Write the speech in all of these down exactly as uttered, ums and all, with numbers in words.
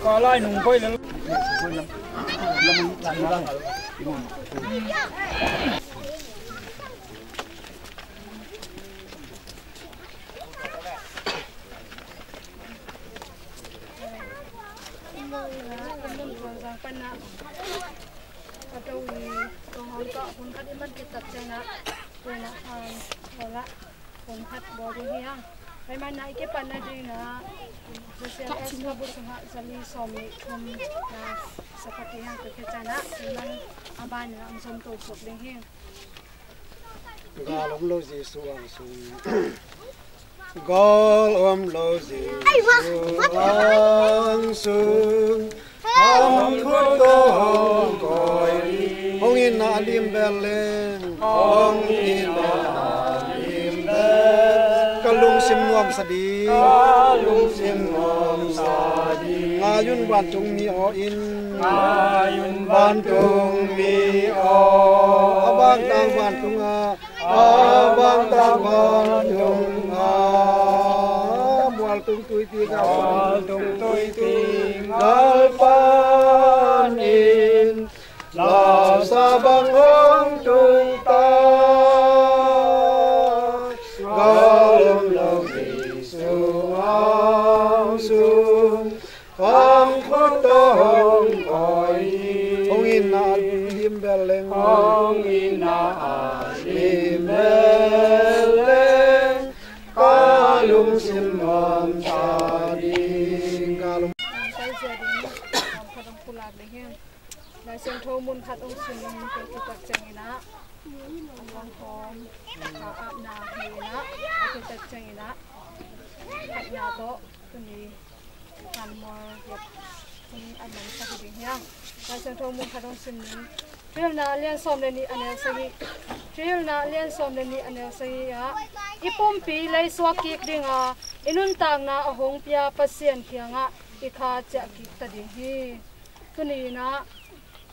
Ka lai nung koi le. Hun khat bawl ding hi hang. Pai man na i kipan na ding na, J C L S na bu sungah zali sawm nih thum na sa khat ding hang, tua khit ciang na, pai man a ban na ang zom to suak ding hi. Gal om lo Jesu ang sung. Gal om lo Jesu ang sung. Hong khut tawh hong koi, hong itna a lim bel leng, hong itna a lim bel, ka lungsim nuamsa ding, ka lungsim nuamsa ding. Ngai un vantung mi aw in, ngai un vantung mi aw, a bangtang vantung ah, a bangtang vantung ah, mualtung tuipi gal, mualtung tuipi gal panin, lausa bang hong tung ta, gal om lo Jesu ang sung. Hong khut tawh hong koi, hong itna a lim bel leng, hong itna a lim bel leng, ka lungsim nuamsa ding, ka lung. Lai Siangtho mun khat hong sim in, tua khit tak ciangin ah, a luanghawm kha apna hi in ah, tua khit tak ciangin ah, khatna tawh tuni Khanmual biak hong a mansak hi ding hiam? Lai Siangtho mun khat hong sim ning. Thuhilhna a lian sawm le nih a neu sagih. Thuhilhna a lian sawm le nih a neu sagih ah, i pumpi leisuak kik ding a, i nuntakna a hong pia Pasian kiangah i kha ciah kik ta ding hi. Tuni in ah,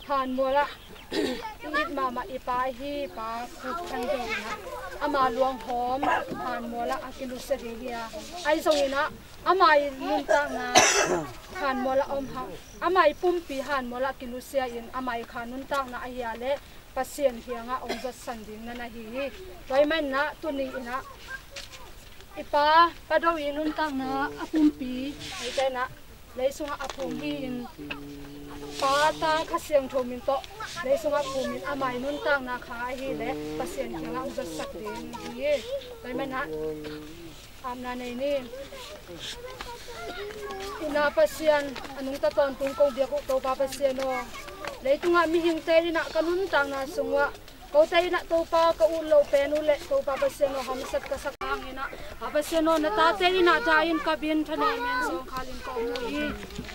Khanmual ah i it mahmah i pa ahi Pa Khup Khan Zo in ah, ama luanghawm Khanmual ah a kinusia ding hi a, ahi zongin ah ama i nuntakna Khanmual ah om hang, ama i pumpi Khanmual ah kinusia in ama i kha nuntakna ahi a leh Pasian kiangah hong zotsan ding na na hi hi. Tua ahih manin ah tuni in ah i pa Pa Do i nuntakna a pumpi, eite in ah lei sungah a phum hi-in, Pa, Ta, Kha Siangtho min tawh lei sungah phum in ama i nuntakna kha ahih leh Pasian kiangah hong zotsak ding hi. Tua ahih manin ah apna nei ni. I na Pasian, a nungta tawntung kong biak uh Topa Pasian aw, leitungah mihingte in ah ka nuntakna sung uah kote in ah Topa ka ut loh pen uh leh Topa Pasian aw, hamsat ka sak hangin ah, Pa Pasian aw, na tate in ah dahin kap in, thaneem in, zawngkhal in ka om uh hi.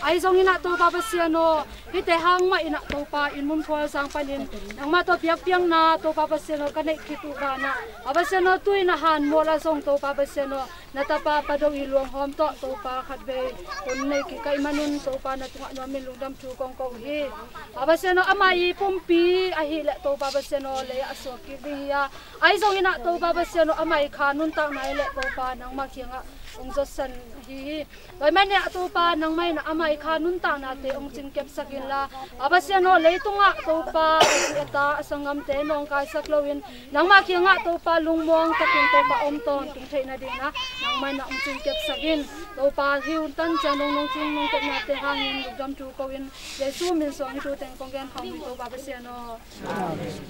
Ahi zongin ah Topa Pasian aw, hihte hang mah in ah Topa, inn mun khualzang panin nangmah tawh biakpiakna Topa Pasian aw, ka neih khit uh banah, Pa Pasian aw, tu-in ah Khanmual ah zong Topa Pasian aw, na tapa Pa Do i luanghawm tawh Topa khatvei hun nei kik ka hih manun Topa na tungah nuam in lungdam thu kong ko uh hi. Pa Pasian aw, ama i pumpi ahih leh Topa Pasian aw, lei ah a suak kik ding hi a, ahi zongin ah Topa Pasian aw, ama i kha nuntakna ahih leh Topa nangmah kiangah hong zotsan hi hi. Tua ahih manin ah Topa nangmah in ah ama i kha nuntaknate hong cingkepsak inla, Pa Pasian aw, leitungah Topa a zi a ta a sanggamte nawngkaisak loin, nangmah kiangah Topa lungmuang takin Topa om tawntung theih nadingin ah nangmah in ah hong cingkepsak in. Topa hih hun tan ciang nong nong cing nong kepnate hangin lungdam thu ko in, Jesu min suang hih thu teng kong gen khawm hi Topa Pasian aw.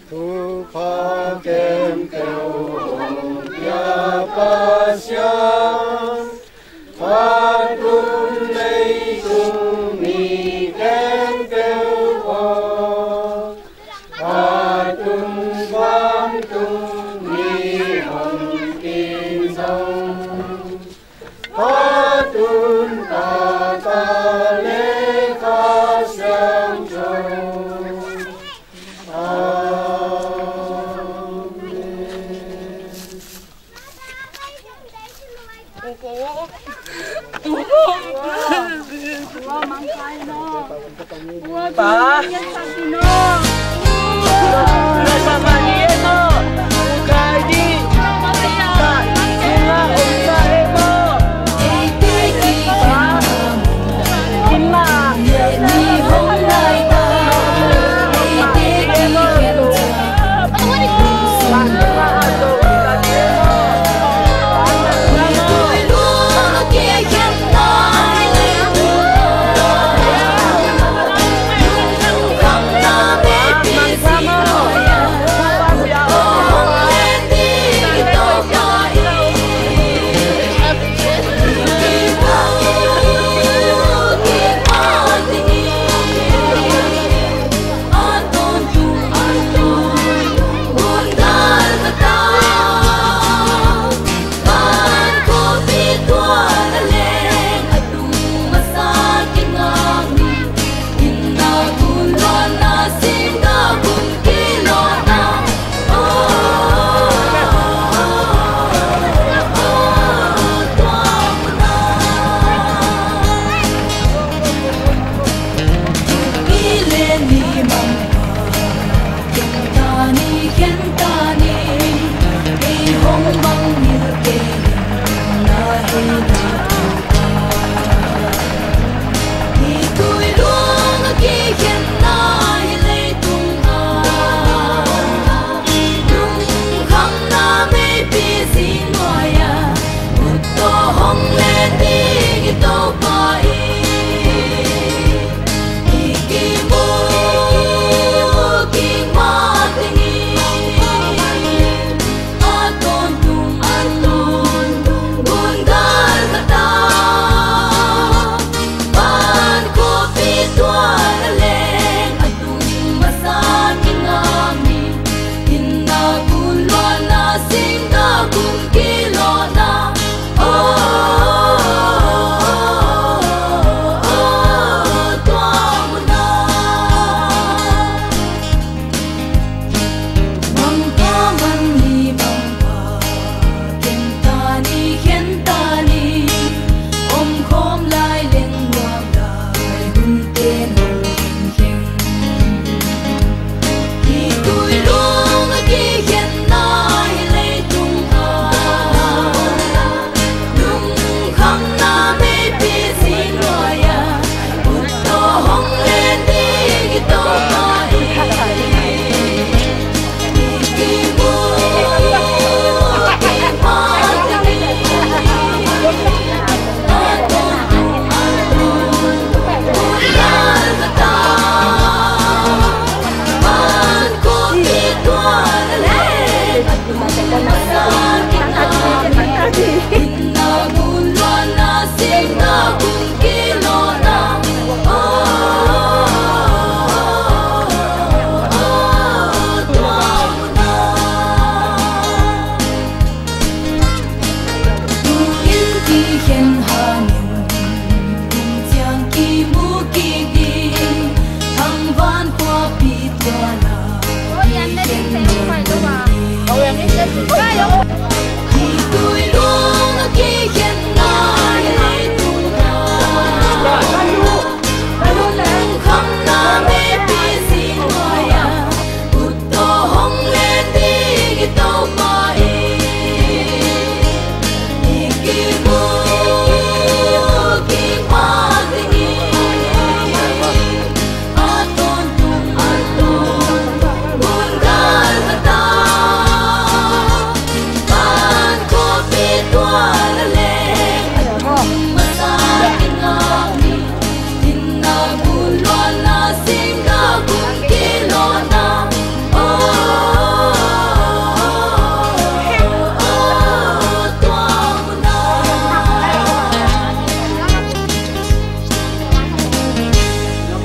Thupha khempeuh hong pia Pasian, phat un leitung mi khempeuh aw, phat un vantung mi hong kin zong, phat un Tapa le Kha Siangtho. Amen. Pa.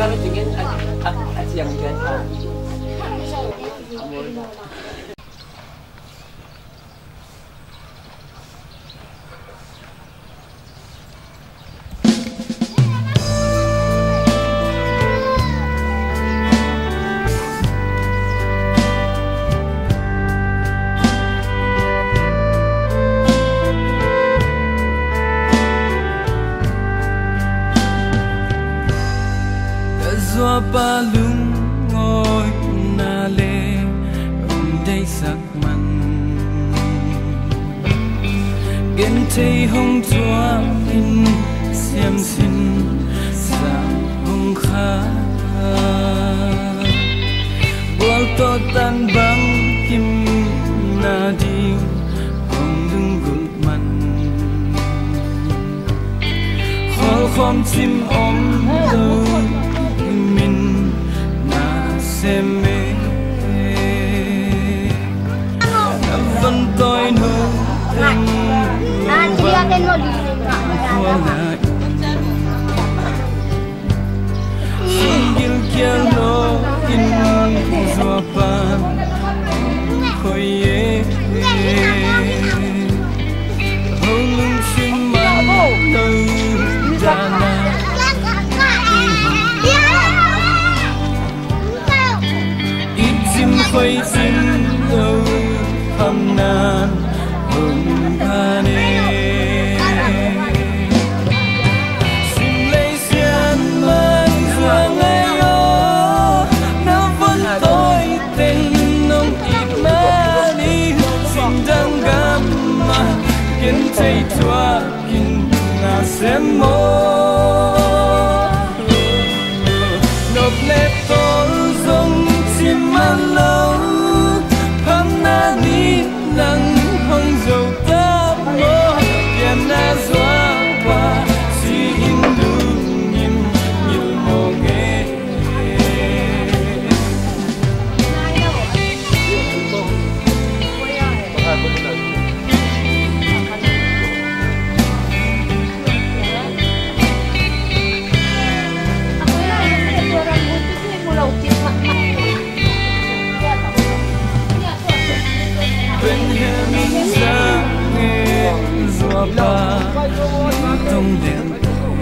Ka zuapa lungawina le hong deihsak man, genthei hong thuak in, siamsin sang hong kha, bual tawh tan bangkim nading hong lunggulh man, khualkhawm cim om lo min na sem e. Na van tawi no teng lo bang khual na in, singgil kial lo in zuapa khoi e. Ho lungsim man lo dana i cim khoi cim lo phamnan hong kane. Sim lei sian man zua ngai aw, na von tawi teng nong it man in, simdang gam ah genthei thuak in na sem maw. Nop le tawl zong cim man lo, phamna nih nang hong zo ta maw. Pianna zuapa si in lungngim ngil mawk e. Benjamin Zang e, zuapa tong den e.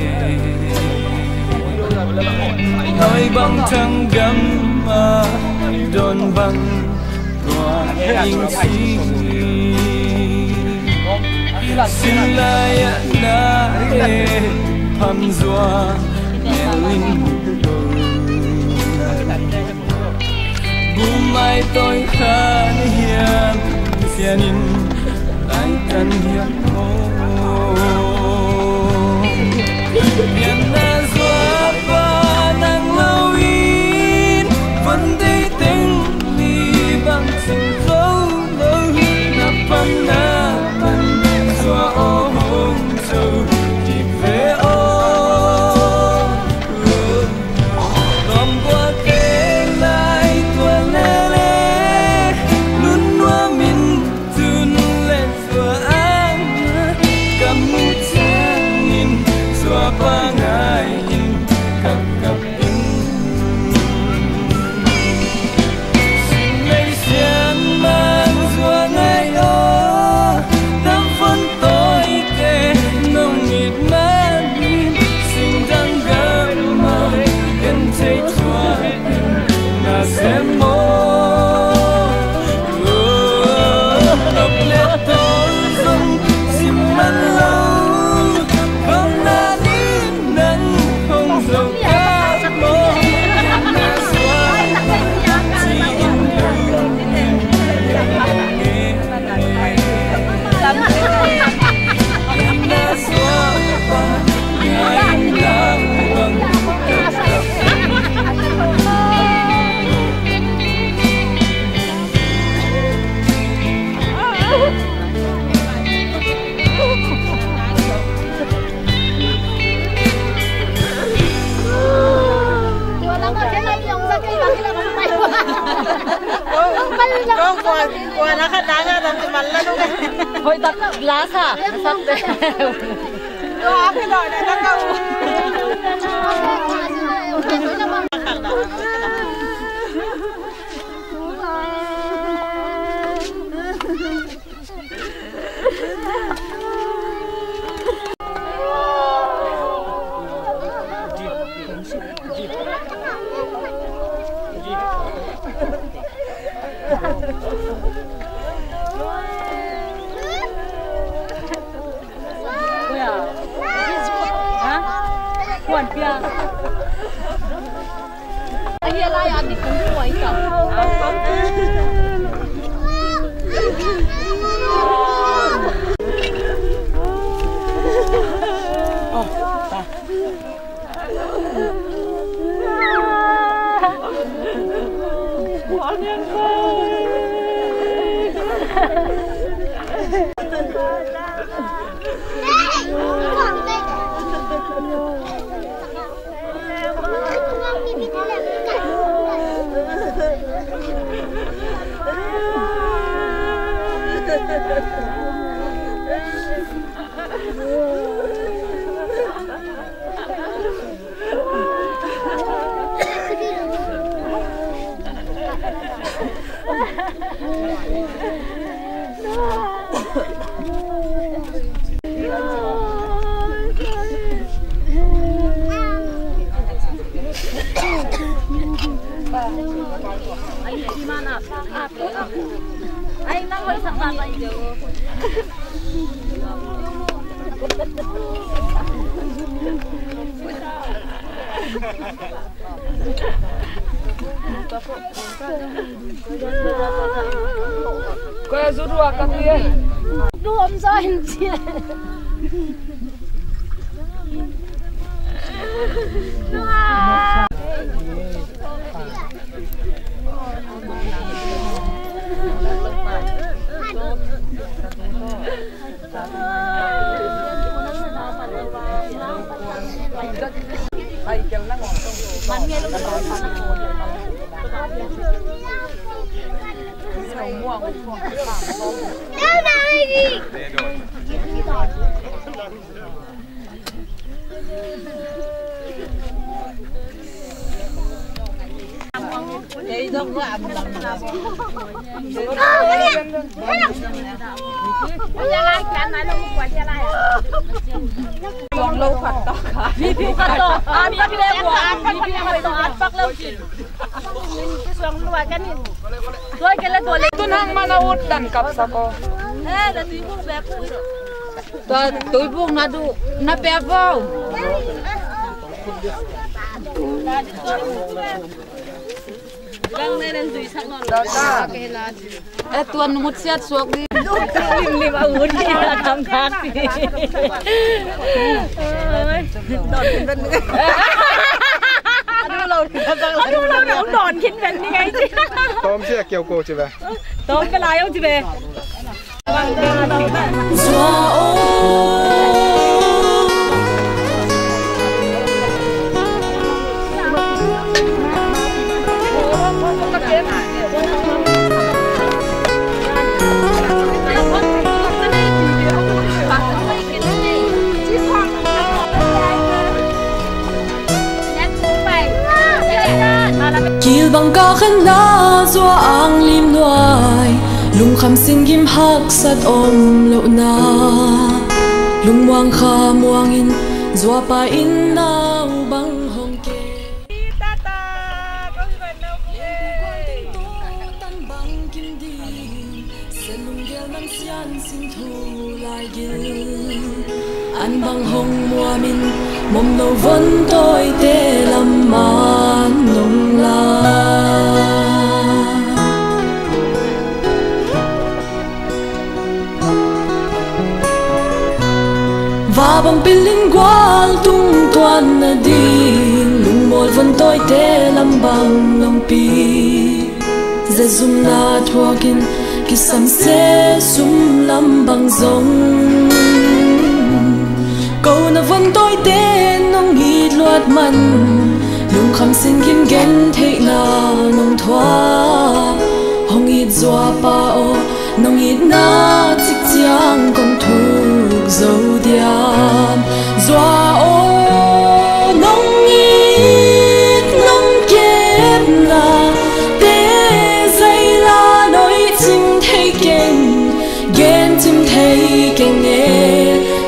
Noi bang thang gam a don bang tua ing si. Sin lai ah na e, pham zua mel in bu mai tawi khan hiam, sian in lai tan hiam maw. Pianna zuapa nang lo in, von dei teng li bang sin zo lo, na pan na pan zua aw hong zo kik ve aw. Lawm guate lai tuan lele, lungnuam in tun le zua ama ka muh ciangin, zuapa ngai in kap kap in. Sim lei sian man zua ngai aw, na von tawite nong it man in, simdang gam ah genthei thuak in na sem maw. Nop le tawl zong cim man lo, phamna nih nang hong zo ta maw. Pianna zuapa ci in lo, pianna zuapa ngai in lo bang. Hoih tak lasa. Tua a kidawh na ka kau. Koi a zu dua ka ti e. Du om za hin ci e. Tun hang man a ut dan kapsak aw. Tua tuibuk na duh na pia vo. E, tuan ngut siat suak di. Limlim a ut hi a tam tak di. Anu lo, anu lo, anu lo, don khin ven ni ngai ci. Tom sia kiau ko ci ba. Tom ka lai au ci be. Kilbang ka khenna zua ang lim nuai, lungkham singgim haksat om lohna, lungmuang kha muangin zuapa in nau bang hong ke. Sen lunggel man sian sing thu lai gil. An bang hong muamin momno von tawite lam man nong la. Va bang pilin gual tung tuan nading lungmual von tawite lam bang nong pi. Zezumna thuakin kisam se sum lam bang zong. Ko na von tawite nong it luat man, lungkham singgim gen theihna nong thuak. Hong it zuapa aw, nong itna cik ciang kong thuk zo diam. Zua aw, nong it nong kepna te zaila noi cing thei keng, gen cing thei keng e.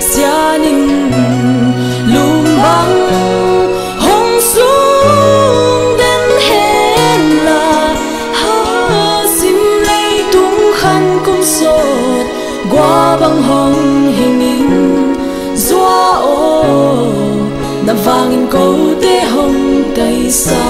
Sianin lum bang hong su Bang hong hi ning, Zua aw, na vangin kote hong taisa.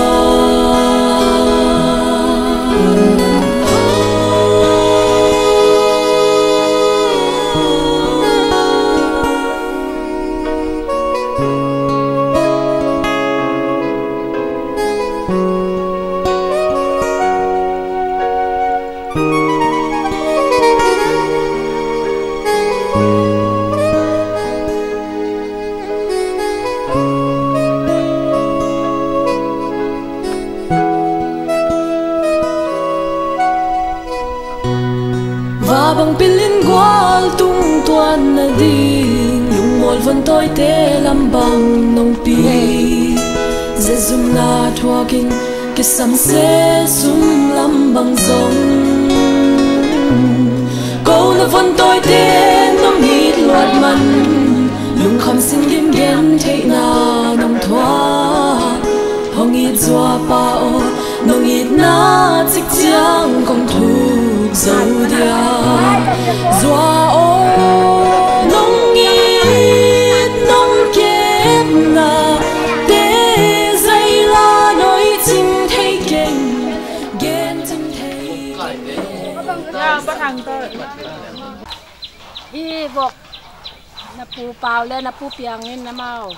Vabang pilin gual tung tuan nading, lungmual von tawite lambang nongpi. Zezumna thuakin kisam se sum lambang zong, ko na von tawite nong it luat man, lungkham sin gim gen theihna nong thuak. Hong it Zua pa aw, nong itna cik ciang kong thuk zo dia. Zua aw, nong it nong kepna te zaila noi cing thei keng, gen cing thei keng. Hi vok, na pu Pau le na pu Piang in amau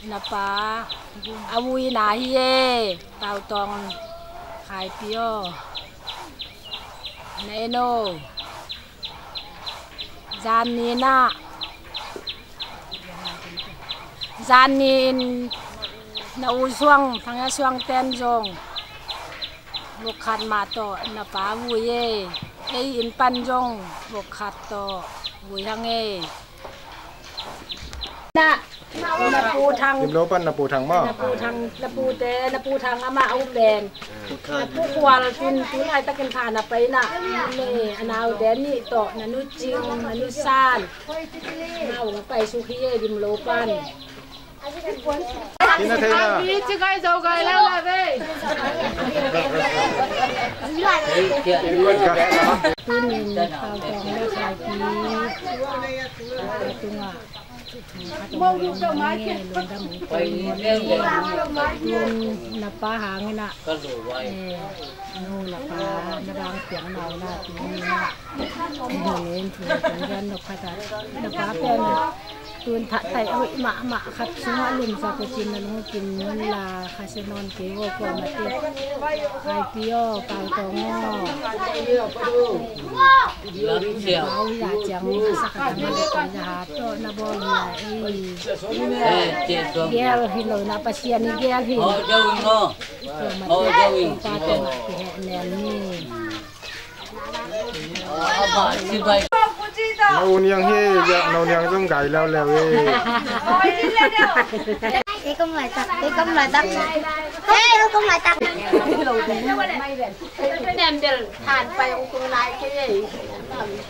na pa a vuina hi e, Pau Tawng Khaipi aw. Na en aw. Zan ni na, zan ni in na u Suang, Thang Hia Suang ten zong vok khat mah tawh na pa vui e. Ei inn pan zong vok khat tawh vui hang e. Na, na pu Thang. Lim lo pan na pu Thang maw? Na pu Thang, na pute, na pu Thang amah a u pen. Na pu Khual tun, tu laitakin pha na pai na. Ne, a naute nih tawh, na nu Cing, na nu San. Amau hong paisuk hi e, Lim lo pan. Tina thei na. Pi ci gai zo gai lau la ve. Tunin Pau Tawng le Khaipi a tungah lungdam hong ko. Tun na pa hangin ah, eh, nu na pa na bang piang nau na tunin ah, tunin thu tunin nop khat ah na pa piang ah. Tun thah taih hoih mahmah khat sungah lumsa peuh cin na lungkim nunla kha sia nawn kei aw, kuamah teh. Khaipi aw, Pau Tawng aw. Pau hi a ciang a sak a dam a dam a hat tawh na bawl hi a ei. Gel hi lo na Pasian i gel hi. Kuamah teh Topa tungah kihehnem ni. Na u Niang hi, ya, na u Niang zong gai leuleu hi. Ei, kom lai tak, ei, kom lai tak. Ei, kom lai tak. Nem bel han pai ung tung nai ke ei.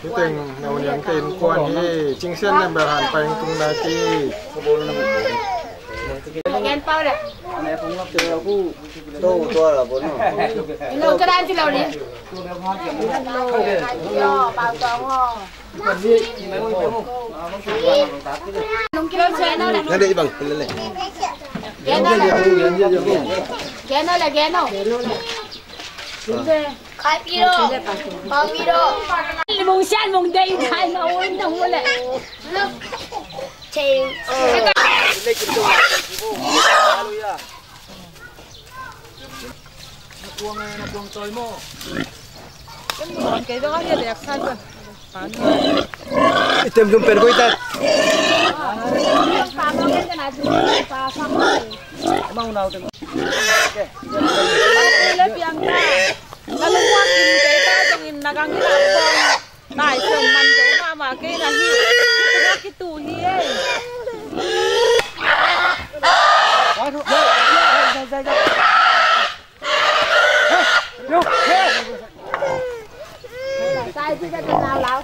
Hi teng na u Niang te innkuan hi, Cing Sian nem bel han pai ung tung nai ke ei. Gen pau le. Ino ka dan ci lo ni. Ino, Pau Tawng aw. Nang dei bang, pila le. Geno le, geno. Khaipi lo. Pau pi lo. Mong sian mong dei kai na un na un le. Cheng. Hallelujah. Na kuang eh, na kuang cawih maw? Ken muang kei dong a hia dek sai pen. Item zum pen koi tak. Mau nau tem. Le piang ta. Lalu kuang in kei ta dong in nagang in a kuang. Nai sem man zo mahmah kei na hi. Hih tungah kitu hi ei. Sai ci ka tu nau lau.